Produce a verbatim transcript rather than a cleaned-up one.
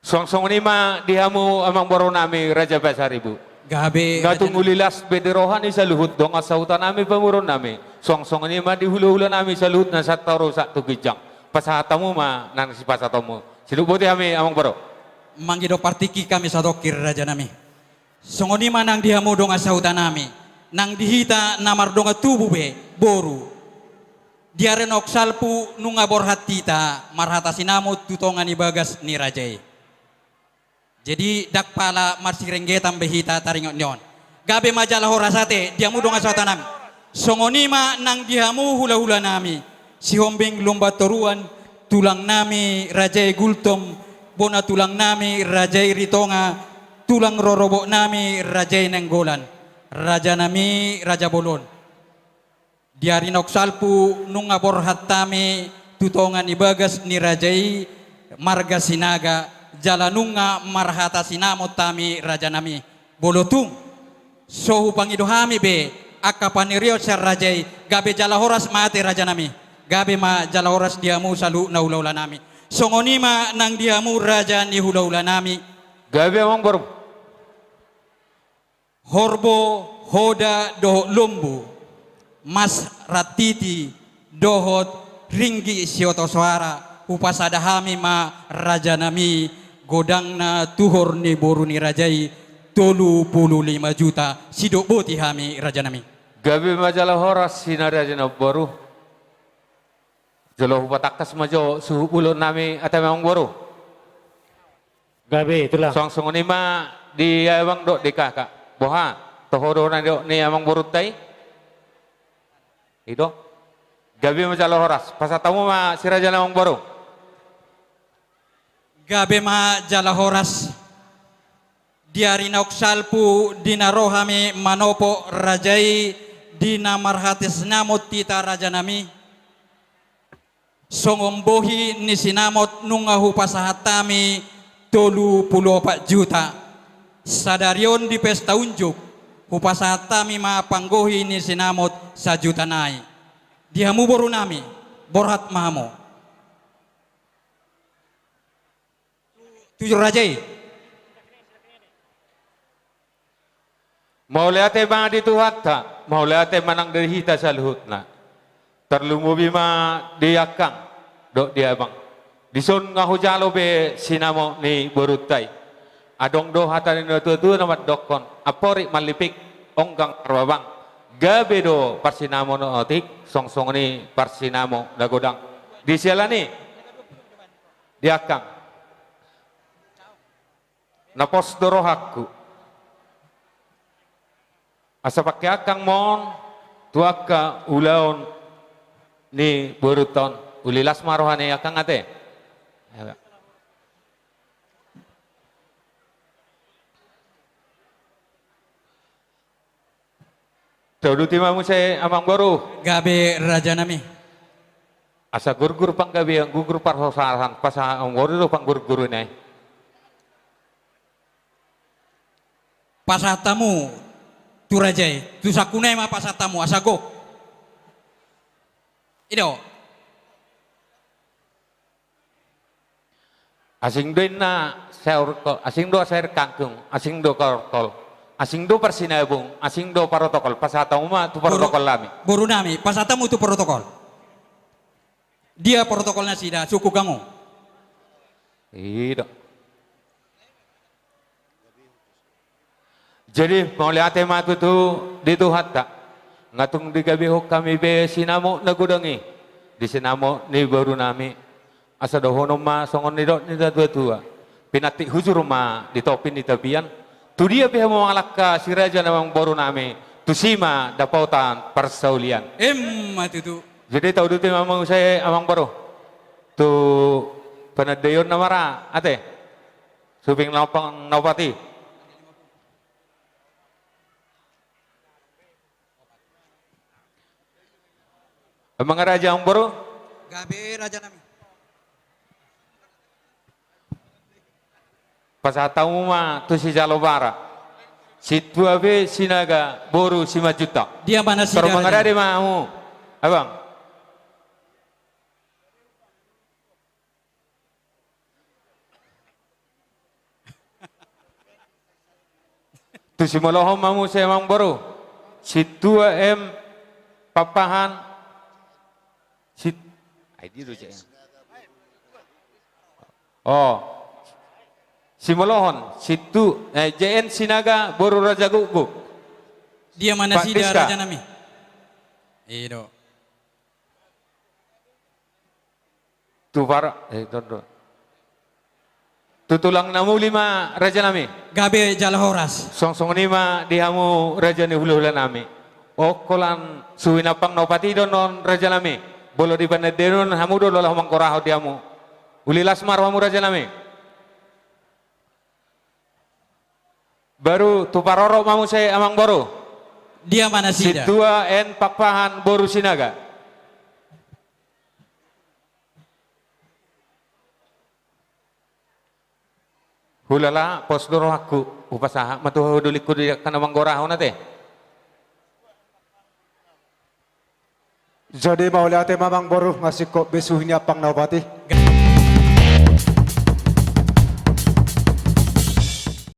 Suang songon i ma di hamu amangboru nami Raja Pasaribu. Gabe. Nga tung uli las be di roha ni saluhut dongan sahuta nami pamoruon nami. Suang songon i ma di hulahula nami saluhut na santaru sahat tu ginjang. Pasahat hamu ma nang sipasahatonmu. Sidok boti hami amangboru. Mangido partingki hami satongkin raja nami. Songon i ma nang di hamu dongan sahuta nami. Nang di hita na mardongan tubu be, boru. Di ari naung salpu nunga borhat hita marhata sinamot tu tonga ni bagas ni raja i. Jadi ndang pala marsirenggetan be hita taringot ni on. Gabe ma jala horas ate di hamu dongan sahuta nami. Songon i ma nang di hamu hulahula nami. Sihombing Lumban Toruan, tulang nami raja i Gultom, bona tulang nami raja i Ritonga, tulang rorobot nami raja i Nainggolan. Raja nami raja bolon. Di ari naung salpu nunga borhat hami tu tonga ni bagas ni raja i marga Sinaga, jala nunga marhata sinamot hami raja nami. Molo tung so hupangido hami be angka panirion sian raja i, gabe jala horas ma ate raja nami. Gabe ma jala horas di hamu saluhut na hulahula nami. Songon i ma nang di hamu raja ni hulahula nami. Gabe amangboru. Horbo, hoda dohot lombu, mas rantiti dohot ringgit sioto soara, hupasada hami ma raja nami, godangna tuhor ni boru ni raja i tolu pulu lima juta, sidok boti hami raja nami. Gabe ma jala horas si na raja na boru. Jolo hupatangkas ma jo suhut bolon nami ate amangboru. Gabe tulang. Suang songon i ma di abang dohot di kakak. Boha, toho do na nidok ni amangborunta i? I do. Gabe ma jala horas. Pasahat hamu ma si raja na amangboru. Gabe ma jala horas. Di ari naung salpu di na ro hami manopot raja i, di na marhata sinamot hita raja nami. Songon bohi ni sinamot nunga hupasahat hami tolu pulu opat juta. Sadari on di pesta unjuk hupasahat hami ma panggohi ni sinamot sajuta nai. Di hamu boru nami, borhat ma hamu. Tuju raja i. Mauliate ma di Tuhanta, mauliate ma nang di hita saluhutna. Tarlumobi ma di angkang dohot di abang. Dison nga hujalo be sinamot ni borunta i. Adong do hata ni natuatua na mandokkon, amporik mallipik, onggang marbabang. Gabe do parsinamot na otik, suang songon i parsinamot na godang. Di siala ni i, di angkang. Na pos do rohangku. Asa pangke angkang ma on tu angka ulaon ni borunta on. Uli las ma roha ni angkang ate. Tauduti ma muse amangboru. Gabe raja nami. Asa gurgur panggabean, gurgur parhorasan, pasahat amangboru do panggurguruna i. Pasahat hamu tu raja i, tu sangkuna i ma pasahat hamu, asa gok. I do. Asing do inna saur ko-, asing do saur kangkung, asing do korkol, asing do parsinabung, asing do protokol, pasahat hamu ma tu protokol nami. Boru nami, pasahat hamu tu protokol. Dia protokol nasida, suku gangu. I do. Jadi, mauliate ma tutu di Tuhanta. Nga tung digabehon hami be sinamot na godang i. Di sinamot ni boru nami. Asa dohonon ma songon nidok ni natuatua. Pinantik hujur ma di topi ni tapian. Tu dia pe hamu mangalangka si raja na amangboru nami. Tusi ma dapotan parsaulian. Emma tutu. Jadi tauduti ma muse amangboru. Tu panandaion na mara, ate. Suping na pang na opat i. Amang raja amangboru. Gabe raja nami. Pasahat hamu ma tu sijalo bara. Sintua be Sinaga boru Simanjuntak. Dia ma nasida raja nami. Tarmangarade ma hamu. Abang. Simolohon ma muse amangboru. Sintua M Pakpahan. Sit-, ai, dia do, Cek. Oh. Simolohon, Sintua, eh, J N Sinaga, boru Raja Gukguk. Dia ma nasida, Pak Diska. Raja nami. I do. Tu par-, eh, tunggu. Tu tulang na muli ma, raja nami. Gabe jala horas. Songon i ma di hamu raja ni hulahula nami. Holan suhi nampang na hupasahat on, raja nami. Molo di pandendeon hamu do, laho manggorahon di hamu. Uli las ma rohamu, raja nami. Baru tu parorot ma muse amangboru. Dia ma nasida? Sintua N Pakpahan, boru Sinaga. Hulala, pos do rohangku, hupasahat ma tu ho dolingku di angka na manggorahon ate. Jadi mauliate ma amangboru, nga singkop be suhi ni ampang na hupasahat.